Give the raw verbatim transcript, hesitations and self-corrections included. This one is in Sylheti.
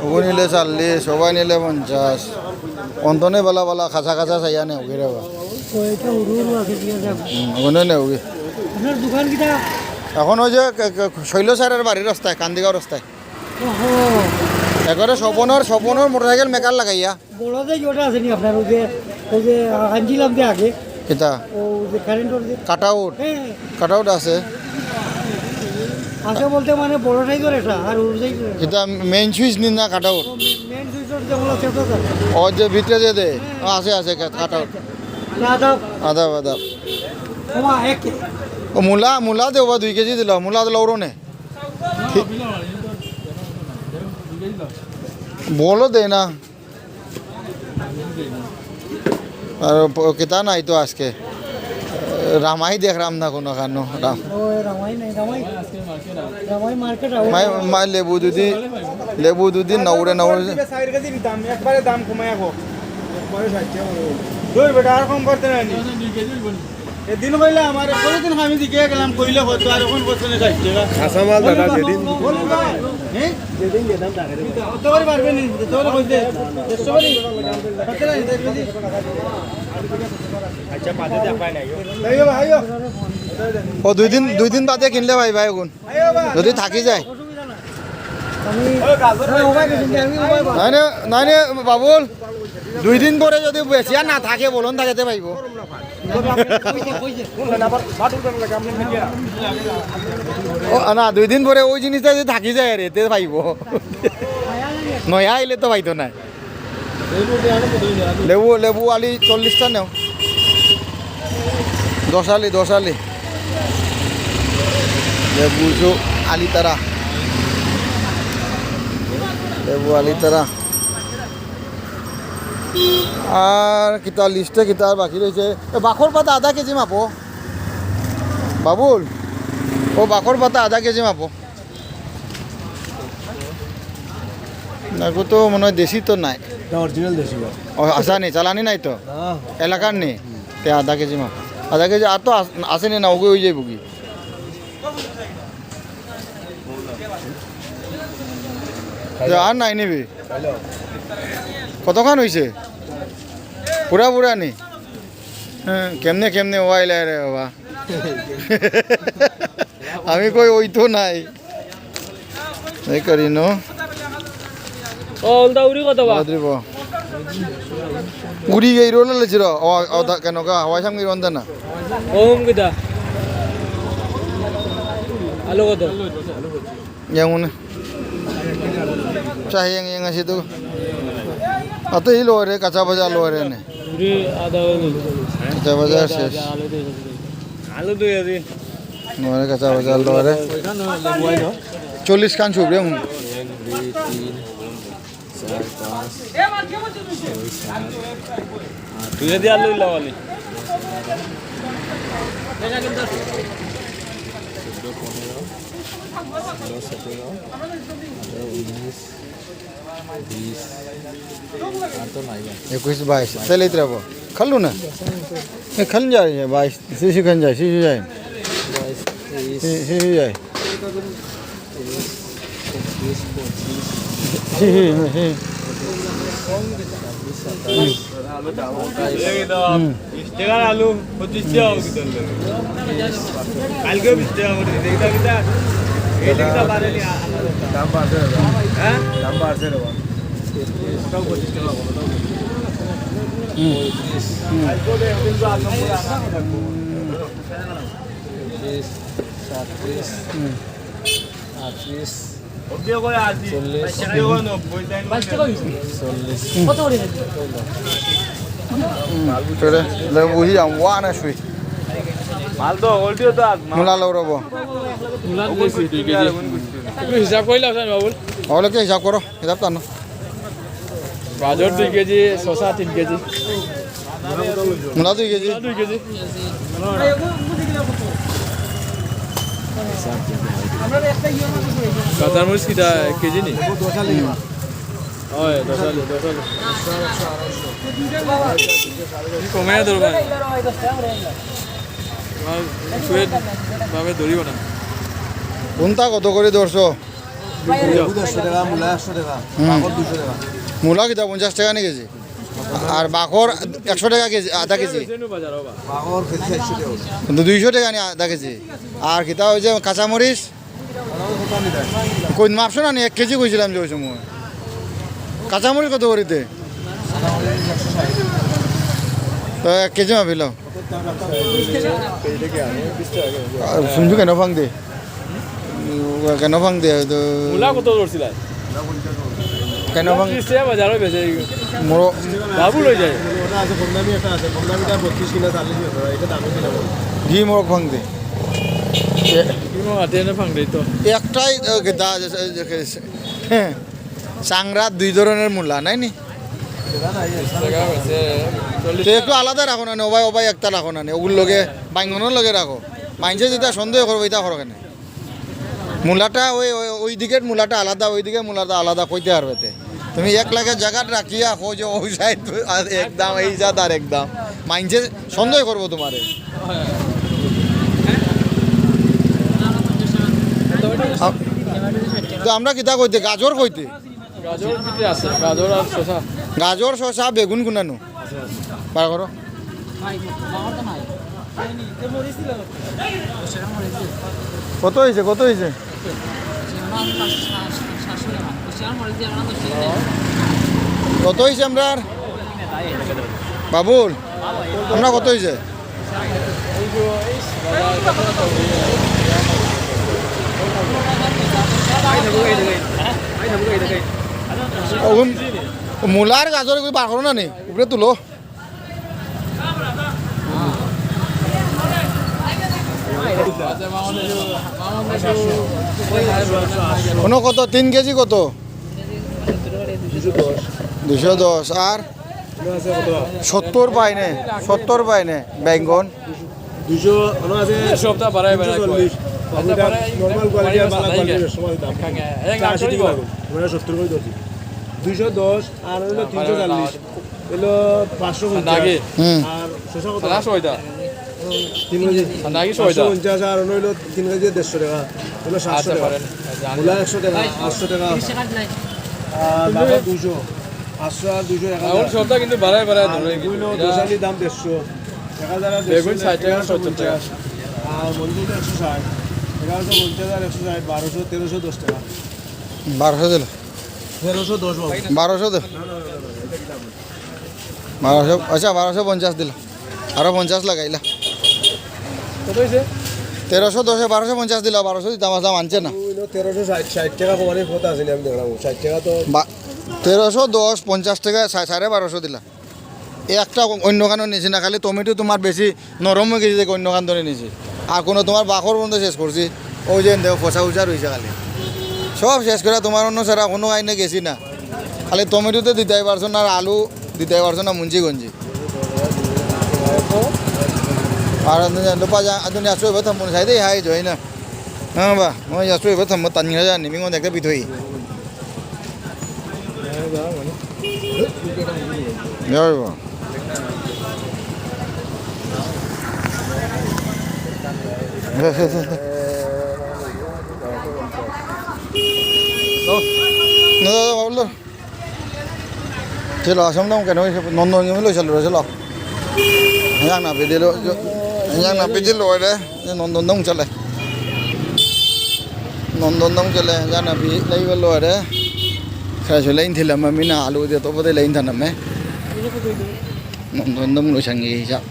ওগু নিলে চল্লিশ, সবাই নিলে পঞ্চাশ। অন্তনে বালা বালা খাসা খাসা চাইয়া নেও, গিরে বা। ও, এটা উড়ু উড়ু আছে, দিয়ে যাবে। হুম, ওগুনে নেও। আপনার দোকান কিটা? এখন ওই যে ক-, ক-, শৈল স্যারের বাড়ির রাস্তায়, কান্দিগাঁও রাস্তায়। ওহো। একবারে স্বপনর, স্বপনর মোটরসাইকেল মেকার লাগাইয়া। বড় যে ইয়েটা আছে নি আপনার, ওই যে, ওই যে আনছিলাম যে আগে। কিতা? ও যে কারেন্টর যে। Cut out? হ্যাঁ, হ্যাঁ। কাট আউট আছে। আছে বলতে মানে বড় সাইজর একটা, আর ওর সাইজর একটা। কিতা মেইন সুইচ নি না কাট আউট? ও মে-, মেইন সুইচর যে বলা সেটা স্যার। ও যে ভিতরে যে দে? হ্যাঁ। আছে, আছে, কাট আউট। আদাব। আদাব, আদাব। ওমা, এক কেজি। ও মূলা, মূলা দে ওবা দুই কেজি দিল, মূলা দিল ওরও নে। ঠিক। বলো দে না। আর প-, কিতা নাই তো আজকে। রামাই দেখরাম না কোনো কানো। রাম-, ও, রামাই নাই, রামাই। রামাই মার্কেট আউট। মাই, মাই লেবু দুদি, লেবু দুদি নৌরে নৌরে। চার কেজি দিতাম, একবারে দাম কমাই রাখো। একবারে ষাট টাকা করে। দূর বেটা, আর কম করতে নাই নি। এদিন কইলা আমার, কতদিন আমি দিকে গেলাম, কইলে কত, আর এখন কত না ষাট টাকা। কাঁচা মাল দাদা, যেদিন বলুন ভাই, হ্যাঁ? যেদিন যেতাম তাকে। কত করে পারবে নি? কত করে কইতে? দেড়শো করে? কত না, দেড়শো করে? আচ্ছা, বাদে দেখা পায় নাই। আইও, আইও। ও, দুই দিন, দুই দিন বাদে কিনলে ভাই, ভাই, এখন। আইও বা। যদি থাকি যায়। আমি, হ্যাঁ, ওবাই গেছি, আমি ওবাই বা। নাই রে, নাই রে, বাবুল। দুই দিন পরে যদি বেশি আর না থাকে, বলুন থাকে তে পাইব। ও, না, দুই দিন পরে ওই জিনিসটা যদি থাকি যায় রে, তে পাইব। নয়া আইলে তো পাইতো না। লেবু, লেবু আলি চল্লিশটা নেও। দশ আলি, দশ আলি। লেবু জু আলি তারা। লেবু আলি তারা। আর কিতা লিস্টে কিতা আর বাকি রইছে? এ, বাখর পাতা আধা কেজি মাপো। বাবুল, ও বাখর পাতা আধা কেজি মাপো। না, এগু তো মনে হয় দেশি তো নাই। না, অরিজিনাল দেশি না। ও, আসা নি, চালানি নাই তো? না। এলাকার নি? তে আধা কেজি মাপ। আধা কেজি আর তো আস-, আসেনি না, ওগু অই যাইব কি? তে আর নাই নিবি? কতখান অইছে? পুরা পুরা নি? হ্যাঁ, কেমনে কেমনে ওয়াইলে রে বাবা। আমি কই ওই তো নাই। এই করি নো। ও, উল্টা উড়ি কত বা? বাদরি বা। উড়ি গেই রোল লেছিল। ও, ও, দা-, কেন গা? হাওয়াই সামনে রোল দেনা। ও, হুম, কিতা? আলু কত? যেমন চাহি এং এং আছে তো। অত ই লরে, কাঁচা বাজার লরে নে। উড়ি আদা হয়ে গেল। কাঁচা বাজার শেষ। আদা, আলু দিয়ে শেষ। আলু দুই কেজি। নরে কাঁচা বাজার লরে। চল্লিশ খান ছুবরে হুম। এক, দুই, তিন, চার, পাঁচ, ছয়, সাত, আট। দুই কেজি আলু লাওয়ালি। চোদ্দ, পনেরো, ষোলো, সতেরো, আঠারো, উনিশ, বিশ, আর তো নাই ভাই। একুশ, বাইশ, তাহলে ইতরা হবো। খালু না? এ, খালু যায়, বাইশ, শিশু খান যায়, শিশু যায়। বাইশ, তেইশ, শি-, শিশু যায়। তেইশ, চব্বিশ, পঁচিশ, শিশু, শিশু। ছাব্বিশ, সাতাশ, আঠাশ, হুম। বিশ টাকার আলু, পঁচিশ টাকা অইগেছে। কালকেও বিশ টাকা করি দিছে। এটা কিতা? এই যে কিতা বাড়েনি, আ-, দাম বাড়ছে রে বা। হ্যাঁ? দাম বাড়ছে রে বা। ওটাও পঁচিশ টাকা, ওটাও পঁচিশ টাকা। হুম। হুম। কালকেও দেখ, কিন্তু আলু পুরা আনা থাকবো। পঁচিশ, সাতত্রিশ, হুম। আটত্রিশ, চল্লিশ, চল্লিশ। হুম, তোরে, লে বুঝি যাম, ওয়া না শুই। মাল তো, already তো আজ, মাল মুলা লও রবো। মুলা লইছি, দুই কেজি। একটু হিসাব করিলাম, স্যার, বাবুল। অগুলো কি হিসাব করো, হিসাব তো আনো। গাজর দুই কেজি, শসা তিন কেজি। মুলা দুই কেজি। মুলা দুই কেজি। কাঁচামরিচ কিতা এক কেজি নি? অয়, দশ আলি, দশ আলি। কমে ধরবা। তোমার সুয়েদ ভাবে ধরিব না। কোনটা কত করি ধরছো? লেবু দেড়শো টেকা, মূলা একশো টেকা, হুম। বাখর দুইশো টেকা। মূলা কিতা পঞ্চাশ টেকা নি কেজি? আর বাখর একশো টেকা কেজি, আধা কেজি। বাখর কেজি চাইরশো টেকা। কিন্তু দুইশো টেকা নি আধা কেজি। আর কিতা অউ যে কাঁচামরিচ? কই মাপছো না নি? এক কেজি কইছিলাম যে ওই সময়। কাঁচামরিচ কত করিতে? তো এক কেজি মাপিল। আর শুনছো কেনে ফাং দে? কেনে ফাং দে? তো মূলা কত ধরছিলা? কেনে ফাং? ত্রিশ টেকা বাজারো বেচে। মোর বাবু লই যায়। ওটা আছে, কম দামি একটা আছে, কম দামিটা বত্রিশ কিনা, চল্লিশ কিনা, এটা দামি কিনা বলো। ঘি মোরগ ফাং দে। এ- কি মো হাতে এনে ফাং দেই তো। একটাই, ও, দা-, হ্যাঁ। চাংরা দুই ধরনের মূলা, নাই নি? ত্রিশ টেকা বেচে, চল্লিশ তো একটু আলাদা রাখো না নি, ওবায়, ওবায় একটা রাখো না নি, ওগুর লগে, বাইঙ্গনর লগে রাখো। মাইনষে যেটা সন্দেহ করবো, এটা করো কেনে? মূলাটা ওই, ওই, ওই দিকের মূলাটা আলাদা, ওই দিকের মূলাটা আলাদা, কইতে পারবে তে। তুমি এক লাখের জাগাত রাখিয়া কও যে ওই side আর এক দাম, এই জাত আর এক দাম। মাইনষে সন্দেহ করবো তোমারে। আ-, তো আমরা কিতা কইতে? গাজর কইতে? গাজর কিতা আছে? গাজর আর শসা। গাজর, শসা, বেগুন কুনানো? বার করো। কত হইছে? কত হইছে? কত হইছে আমরার? বাবুল, আমরার কত হইছে? অগুন মূলার গাজর কই বার করো না নি? উপরে তুলো। কোনো কত? তিন কেজি কত? দুইশো দশ। আর? সত্তর পাইনে, সত্তর পাইনে, বেঙ্গন। দুইশো, ওনো আছে সবটা বাড়ায় বাড়ায় দুইশো চল্লিশ। কয়। আচ্ছা, বাবুটা বাড়ায় normal quality আর বাড়ায় বালা বাড়ায় quality বাড়ায়। সমান দাম। হ্যাঁ, হ্যাঁ, একশো একশো টিকা বাড়ায়। লাগবে। ওটা সত্তর করে ধরছি। দুইশো দশ আর হইলো তিনশো চল্লিশ। হইলো পাঁচশো পঞ্চাশ। নাকি? হুম। আর শসা কত? সাতাশো ওইটা। তিন কেজি। নাকি পাঁচশো পঞ্চাশ আর হইলো তিন কেজি দেড়শো টাকা। হইলো সাতশো আচ্ছা, টাকা। পারেন। আচ্ছা, মূলা একশো টাকা, আটশো টাকা। আর বাবা দুইশো। পাঁচশো আর দুইশো, এক হাজার। এখন সবটা কিন্তু বাড়ায় বাড়ায় আর ধরে এগুলো কিন্তু। দোসালির দাম দেড়শো, এক হাজার আর বেগুন দেড়শো, ষাট টাকা, এগারোশো পঞ্চাশ। আর মঞ্জুরি একশো ষাট, এগারোশো পঞ্চাশ আর একশো ষাট, বারোশো, তেরোশো দশ টাকা। বারোশো দিল। তেরোশো দশ বাবু। বারোশো দিল। বারোশো, আচ্ছা, বারোশো পঞ্চাশ দিল। আরো পঞ্চাশ লাগাইলা। কত হইছে? তেরোশো দশে বারোশো পঞ্চাশ দিলা, বারোশো দিতাম, আসলাম, আনছে না। ওই লো তেরোশো ষাট, ষাট টাকা কমানির কথা আছে নি, আমি দেখলাম, ষাট টাকা তো বা-, তেরোশো দশ, পঞ্চাশ টাকা, সা-, সাড়ে বারোশো দিলা। এই একটা অন্য খানো নিছি না, খালি টমেটো তোমার বেশি নরম হয়ে গেছে, দেখে অন্য খান ধরে নিছি। আর কোনো তোমার বাখর বন্ধ শেষ করছি, ওই যে দেখো, ফসা উচা রয়েছে খালি। সব শেষ করে তোমার অন্য ছাড়া কোনো আইনে গেছি না। খালি টমেটোতে দিতাই পারছো না, আর আলু দিতাই পারছো না, মুঞ্জি গঞ্জি। আর আমি জানি তো পাজা, আমি জানি আসো এবার থামবো না, সাইডে হাই যাই না। হ্যাঁ বা, আমি আসো এবার থামবো, তানিয়া জানি, মিঙ্গন একটা বিধই। যাই বা। না, না, না, বাবলু। চলো, আসাম নাম কেনে? নন্দন নিমে লইছিল রে, চলো। ইয়াক না পিদিল, ইয়াক না পিদিল রে, নন্দন দম চলে। নন্দন দম চলে, ইয়াক না পি, লাইব রে। খাই চলে ইন থিলাম, আমি না আলু দিয়ে তো বোধহয় লাইন থানামে। নন্দন দম লইছাঙ্গি হিসাব।